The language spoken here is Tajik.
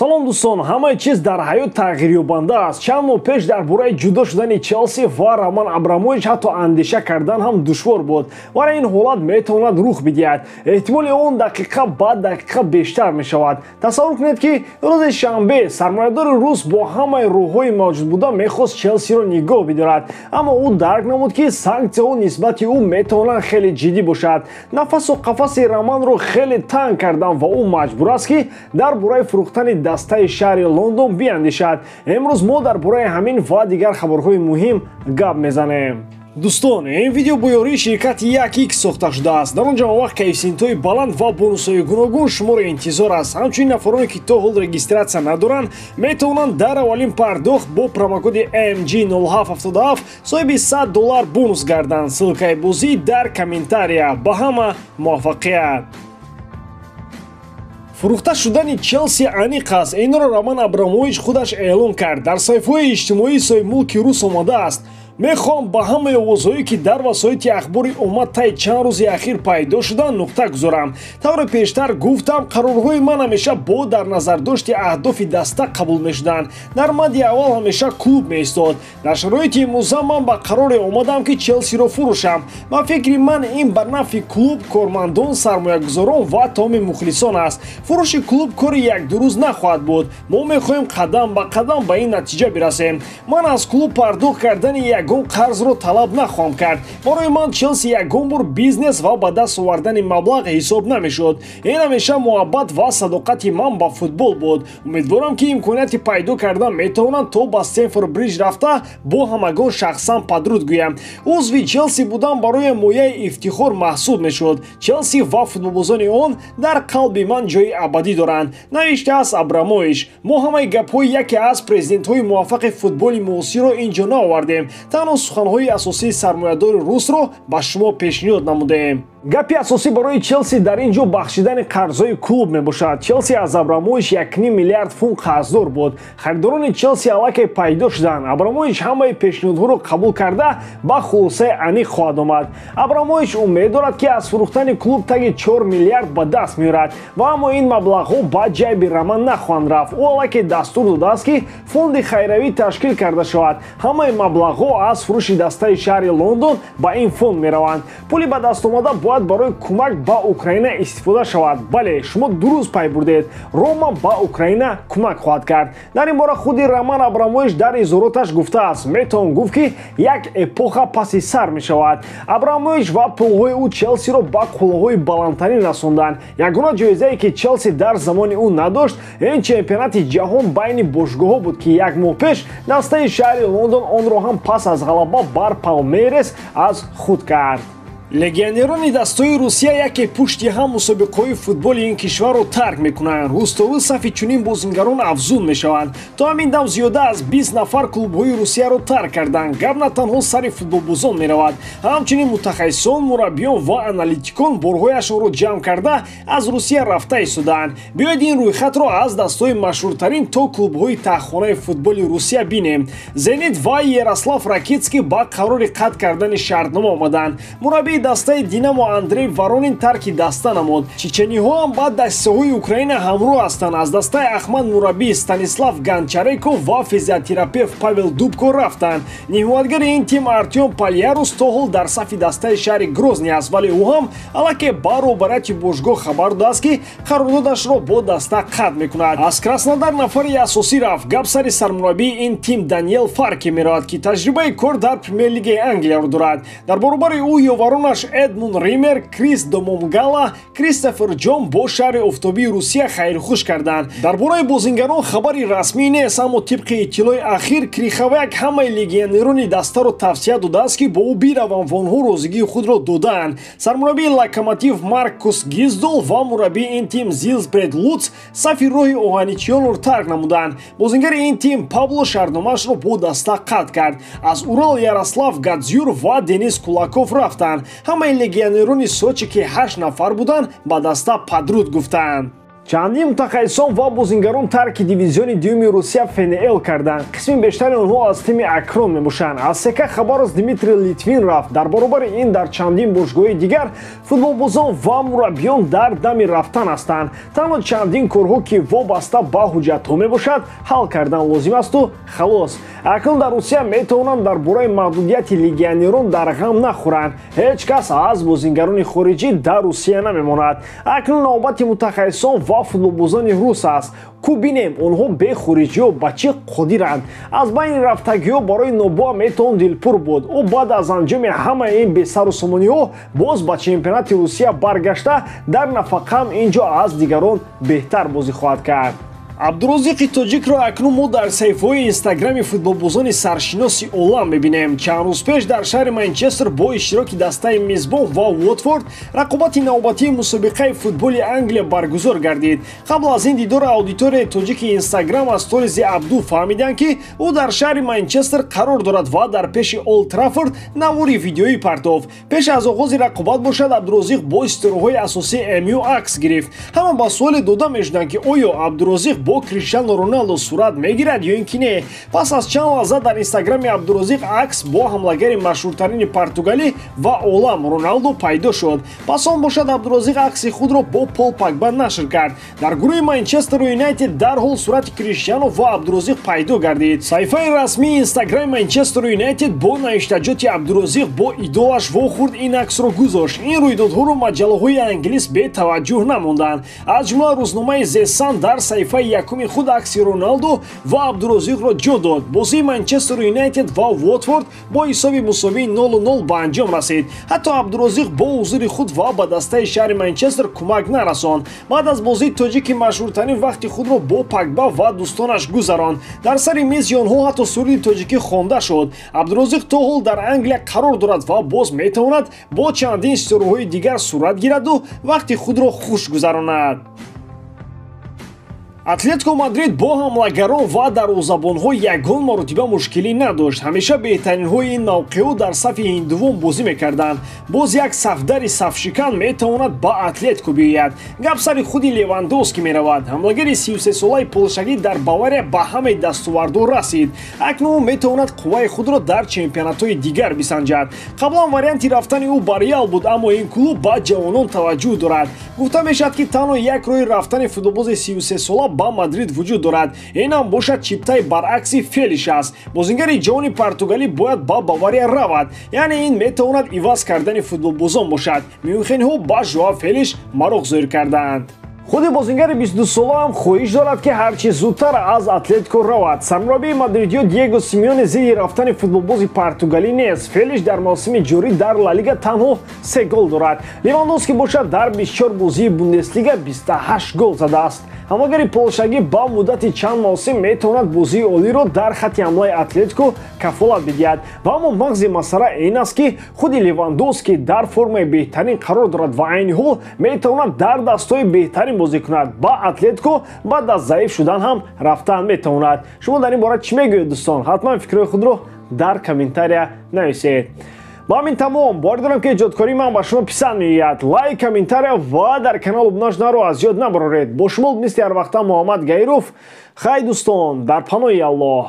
Салом дӯстон, ҳамаи чиз дар ҳаёт тағйирёбанда аст. Чанд моҳ пеш дар бораи ҷудо шудани Челси ва Роман Абрамович ҳатто андеша кардан ҳам душвор буд. Вале ин ҳолат метавонад рух бидиҳад. Эҳтимоли он дақиқа ба дақиқа бештар мешавад. Тасаввур кунед, ки рӯзи шанбе сармоядори рус бо ҳамаи роҳҳои мавҷудбуда мехост Челсиро нигоҳ бидорад, аммо ӯ дарк намуд, ки санксияҳо нисбати ӯ метавонанд хеле ҷиддӣ бошад. Нафасу қафаси Романро хеле танг карданд ва ӯ маҷбур аст, ки дар бораи фурӯхтани дастаи шаҳри Лондон биандешад. Имрӯз мо дар бораи ҳамин ва дигар хабарҳои муҳим гап мезанем. Дӯстон, ин видео бо ёрии ширкати 1x сохта шудааст. Дар он ҷо вақт коэффисиентҳои баланд ва бонусҳои гуногун шуморо интизор аст. Ҳамчунин нафароне, ки то ҳол регистратсия надоранд, метавонанд дар аввалин пардохт бо промокоди MG0777 соҳиби $100 бонус гарданд. Ссылкаи бозӣ дар комментария. Ба ҳама муваффақият! Фурӯхта шудани Челси аниқ аст. Инро Роман Абрамович худаш эълон кард. Дар саҳифаҳои иҷтимоии соҳибмулки рус омадааст: мехоҳам ба ҳамаи овозҳое, ки дар васоити ахбори омма таи чанд рӯзи ахир пайдо шуданд, нуқта гузорам. Тавре пештар гуфтам, қарорҳои ман ҳамеша бо дар назардошти аҳдофи даста қабул мешуданд. Дар мадди аввал ҳамеша клуб меистод. Дар шароити имрӯза ман ба қароре омадам, ки Челсиро фурӯшам. Ба фикри ман, ин ба нафъи клуб, кормандон, сармоягузорон ва тамоми мухлисон аст. Фурӯши клуб кори якдурӯз нахоҳад буд. Мо мехоҳем қадам ба қадам ба ин натиҷа бирасем. Ман аз клуб пардохт кардани ягон қарзро талаб нахоҳам кард. Барои ман Челси ягон бор бизнес ва ба даст овардани маблағ ҳисоб намешуд. Ин ҳамеша муҳаббат ва садоқати ман ба футбол буд. Умедворам, ки имконияти пайдо кардан метавонам, то ба Стэмфорд Бриҷ рафта бо ҳамагон шахсан падруд гӯям. Узви Челси будан барои мояи ифтихор маҳсуб мешуд. Челси ва футболбозони он дар қалби ман ҷои абадӣ доранд, навиштааст Абрамович. Мо ҳамаи гапҳои яке аз президентҳои муваффақи футболи муосирро ин ҷо наовардем, танҳо суханҳои асосии сармоядори русро ба шумо пешниҳод намудаем. Гапи асосӣ барои Челси дар ин ҷо бахшидани қарзҳои клуб мебошад. Челси аз Абрамович 1,5 миллиард фунт қарздор буд. Харидорони Челси аллакай пайдо шуданд. Абрамович ҳамаи пешниҳодҳоро қабул карда, ба хулосаи аниқ хоҳад омад. Абрамович умед дорад, ки аз фурӯхтани клуб таги 4 миллиард ба даст меорад, ва аммо ин маблағҳо ба ҷайби Роман нахоҳанд рафт. Ӯ аллакай дастур додааст, ки фонди хайравӣ ташкил карда шавад. Ҳамаи маблағҳо аз фурӯши дастаи шаҳри Лондон ба ин фонд мераванд. Пули ба даст омада бояд барои кӯмак ба Украина истифода шавад. Бале, шумо дуруст пай бурдед, Рома ба Украина кӯмак хоҳад кард. Дар ин бора худи Роман Абрамович дар изҳороташ гуфтааст: метавон гуфт, ки як эпоха паси сар мешавад. Абрамович ва пулҳои ӯ Челсиро ба қуллаҳои баландтарин расонданд. Ягона ҷоизае, ки Челси дар замони ӯ надошт, ин чемпионати ҷаҳон байни бошгоҳҳо буд, ки як моҳ пеш дастаи шаҳри Лондон онро ҳам пас аз ғалаба бар Палмейрес аз худ кард. Легионерони дастаи Русия яке пушти ҳам мусобиқаҳои футболи ин кишварро тарк мекунанд. Рӯз то рӯз сафи чунин бозингарон афзун мешаванд. То ҳамин дам зиёда аз 20 нафар клубҳои Русияро тарк карданд. Гап на танҳо сари футболбозон меравад, ҳамчунин мутахассисон, мураббиён ва аналитикон борҳояшонро ҷамъ карда, аз Русия рафта истодаанд. Биёед, ин рӯйхатро аз дастаҳои машҳуртарин то клубҳои таҳхонаи футболи Русия бинем. Зенит ва Ярослав Ракитский ба қарори қатъ кардани шартнома омаданд. Мураббии дастаи Динамо Андрей Воронин тарки даста намуд. Чечениҳо ҳам ба дастаҳои Украина ҳамроҳ ҳастанд. Аз дастаи Ахмад мураббӣ Станислав Ганчареков ва физиотерапевт Павел Дубко рафтанд. Ниҳоятгари ин тим Артём Пальярус то ҳол дар сафи дастаи шаҳри Грозний аст, вале ӯ ҳам аллакай ба роҳбарияти бошгоҳ хабар додааст, ки қарордодашро бо даста қатъ мекунад. Аз Краснодар нафари асосӣ рафт. Гап сари сармураббии ин тим Даниел Фарке меравад, ки таҷрибаи кор дар Премер-лигаи Англияро дорад. Дар баробари ӯ ёваронаш Эдмунд Ример, Крис Домомгала, Кристофер Ҷон бо шаҳри офтобии Русия хайрхуш карданд. Дар бораи бозингарон хабари расмӣ нест, аммо тибқи иттилои ахир Криховяк ҳамаи легионерони дастаро тавсия додааст, ки бо ӯ бираванд, ва онҳо розигии худро додаанд. Сармураббии Локомотив Маркус Гиздол ва мураббии ин тим Зилсбред Лутс сафи роҳи оҳаничиёнро тарк намуданд. Бозингари ин тим Пабло шартномаашро бо даста қатъ кард. Аз Урал Ярослав Гадзюр ва Денис Кулаков рафтанд. Ҳамаи легионерони Сочи, ки ҳашт нафар буданд, ба даста падруд гуфтанд. Чандин мутахассисон ва бозингарон тарки дивизиони дуюми Русия ФНЛ карданд. Қисми бештари онҳо аз тими Акрон мебошанд. Аз СК Хабаровск Дмитрий Литвин рафт. Дар баробари ин дар чандин бошгоҳи дигар футболбозон ва мураббиён дар дами рафтан ҳастанд. Танҳо чандин корҳо, ки вобаста ба ҳуҷҷатҳо мебошад, ҳал кардан лозим асту халос. Акнун дар Русия метавонанд дар бораи маҳдудияти легионерон дар ғам нахӯранд. Ҳеҷ кас аз бозингарони хориҷӣ дар Русия намемонад. Акнун навбати мутахассисон ва футболбозони рус аст. Ку бинем, онҳо бе хориҷиҳо ба чӣ қодиранд. Аз байни рафтагиҳо барои Нобоа метавон дилпур буд. Ӯ баъд аз анҷоми ҳамаи ин бесару сомониҳо боз ба чемпионати Русия баргашта, дар нафақаам ин ҷо аз дигарон беҳтар бозӣ хоҳад кард. Абдурозиқи тоҷикро акнун мо дар саҳифаҳои инстаграми футболбозони саршиноси олам мебинем. Чанд рӯз пеш дар шаҳри Манчестер бо иштироки дастаи мизбон ва Уотфорд рақобати навбатии мусобиқаи футболи Англия баргузор гардид. Қабл аз ин дидор аудиторияи тоҷики инстаграм аз сторизи Абду фаҳмиданд, ки ӯ дар шаҳри Манчестер қарор дорад ва дар пеши Олд Траффорд навори видеоӣ партофт. Пеш аз оғози рақобат бошад, Абдурозиқ бо ситораҳои асосии МЮ акс гирифт. Ҳама ба суоле дода мешуданд, ки оё Абдурозиқ бо Криштиану Роналдо сурат мегирад ё ин ки не. Пас аз чанд лаҳза дар инстаграми Абдурозиқ акс бо ҳамлагари машҳуртарини Португалӣ ва олам Роналдо пайдо шуд. Пас он бошад, Абдурозиқ акси худро бо Пол Погба нашр кард. Дар гурӯҳи Манчестер Юнайтед дарҳол сурати Криштиану ва Абдурозиқ пайдо гардид. Саҳифаи расмии инстаграми Манчестер Юнайтед бо навиштаҷоти Абдурозиқ бо идолаш вохӯрд ин аксро гузошт. Ин рӯйдодҳоро маҷаллаҳои англис бетаваҷҷӯҳ намонданд. Аз ҷумла рӯзномаи The Sun дар саҳифаи якуми худ акси Роналдо ва Абдурозиқро ҷо дод. Бозии Манчестер Юнайтед ва Уотфорд бо ҳисоби мусовии 0-0 ба анҷом расид. Ҳатто Абдурозиқ бо ҳузури худ ва ба дастаи шаҳри Манчестер кӯмак нарасон. Баъд аз бозии тоҷики машҳуртарин вақти худро бо Погба ва дӯстонаш гузаронд. Дар сари мизи онҳо ҳатто суруди тоҷикӣ хонда шуд. Абдурозиқ то ҳол дар Англия қарор дорад ва боз метавонад бо чандин ситораҳои дигар сурат гираду вақти худро хуш гузаронад. Атлетико Мадрид бо ҳамлагарон ва дарвозабонҳо ягон маротиба мушкилӣ надошт. Ҳамеша беҳтаринҳои ин мавқеъҳо дар сафи ҳиндувон бозӣ мекарданд. Боз як сафдари сафшикан метавонад ба Атлетико биёяд. Гап сари худи Левандовски меравад. Ҳамлагари 33-солаи полшагӣ дар Бавария ба ҳамаи дастовардҳо расид. Акнун ӯ метавонад қувваи худро дар чемпионатҳои дигар бисанҷад. Қаблан варианти рафтани ӯ ба Реал буд, аммо ин клуб ба ҷавонон таваҷҷӯҳ дорад. Гуфта мешавад, ки танҳо як роҳи рафтани футболбози 33-сола ба Мадрид вуҷуд дорад. Ин ҳам бошад чиптаи баръакси Фелиш аст. Бозингари ҷавони португалӣ бояд ба Бавария равад. Яъне ин метавонад иваз кардани футболбозон бошад. Мюнхенҳо ба Жоа Фелиш мароқ зоҳир кардаанд. Худи бозингари 22-сола ҳам хоҳиш дорад, ки ҳарчи зудтар аз Атлетико равад. Сармураббии мадридиё Диего Симеоне зидди рафтани футболбози португалӣ нест. Фелиш дар мавсими ҷорӣ дар Ла Лига танҳо 3 гол дорад. Левандовски бошад дар 24 бозии Бундеслига 28 гол задааст. Ҳамлагари полшагӣ ба муддати чанд мавсим метавонад бозии олиро дар хатти ҳамлаи Атлетико кафолат бидиҳад. Ва аммо мағзи масъала ин аст, ки худи Левандовски дар формаи беҳтарин қарор дорад ва айни ҳол метавонад дар дастҳои беҳтарин бозӣ кунад. Ба Атлетико баъд аз заиф шудан ҳам рафтан метавонад. Шумо дар ин бора чӣ мегӯед, дӯстон? Ҳатман фикрҳои худро дар комментария нависед. Ба ҳамин тамом. Бовар дорам, ки эҷодкории ман ба шумо писанд меояд. Лайк, комментария ва дар канал обуна шуданро аз ёд набароред. Бо шумо мисли ҳар вақта Муҳаммад Гаиров. Хай дӯстон, дар паноҳи Аллоҳ.